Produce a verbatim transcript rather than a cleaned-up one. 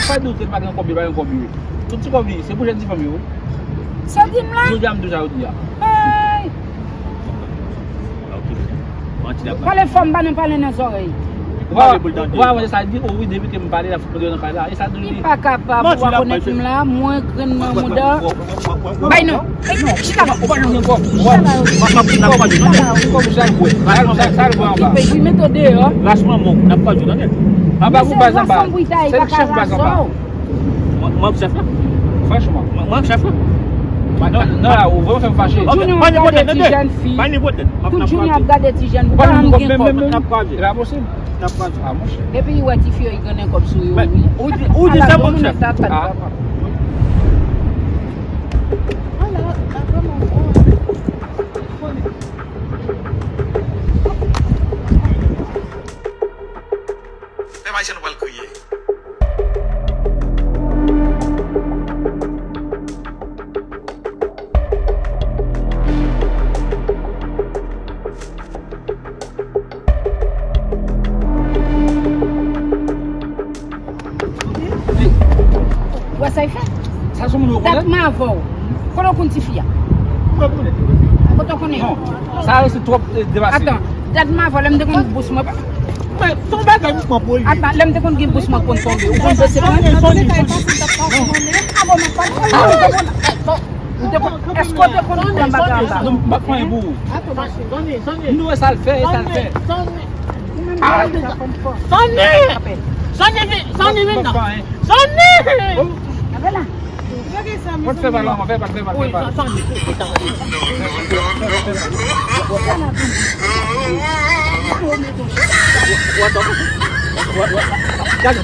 Pa di w ke l pa gen kòb, li pa gen kòb, li. Tout ti kòb li, se pou jèn ti fanm yo. Sa w di m la? Jodi a, m di w sa yo di a. Ay! Pale fò, m pa nan pale nan zòrèy. Ou pa, ou pa wè sa l di? O wi, depi ke m pale la, fòk mwen nan kay la. E sa l di? Li pa kapab, ou pa konèt m la, mwen grenn mwen mouda. Bay non. Bay non. Chita la. Ou pa jwenn kòb. Ou pa jwenn kòb. M ap, m ap, m ap pa jwenn kòb. Sa l bwè. Sa l bwè anba. Wi, mete w deyò. Lach manman w, n ap pa jwenn anyen. Anba pou baz anba. Se l chèf baz anba. Mwen, mwen chèf la. Franchman. Mwen, mwen chèf la. Non, non, la, ou vrèman fè m fache. Tout jounen w ap gade ti jèn fi. Tout jounen w ap gade ti jèn fi. Ou pa janm gen kòb. N ap kwaze. E pa posib. N ap kwaze. A, monchè. Depi w wè ti fi yo, li grennen kòb sou yo, wi. Ou di, ou di sa, monchè. Pèp ayisyen nou pral kriye. Ou wè sa y fè? Sa se moun yo konnen? Dat m avè w. Kote w konn tifi a? Mwen konnen. Kote w konnen? Non. Sa yo se twòp, eh, devase. Atan, dat m avè w, lè m te konn bous mwen. Men, se yon bagay m pran pou li. Atan, lè m te konn gen bous mwen konn tonbe. Ou konn bese mwen? Sonny, Sonny, Sonny. Ou te konn, èske w te konn pran bagay anba? Non, m pa fè anyen pou ou. Sonny, Sonny. M di w sa l fè, e sa l fè. Sonny! Sonny! Sonny, vin, Sonny, vin non. Sonny! Mwen fè pa la, mwen fè pa, fè pa, fè pa. Gade.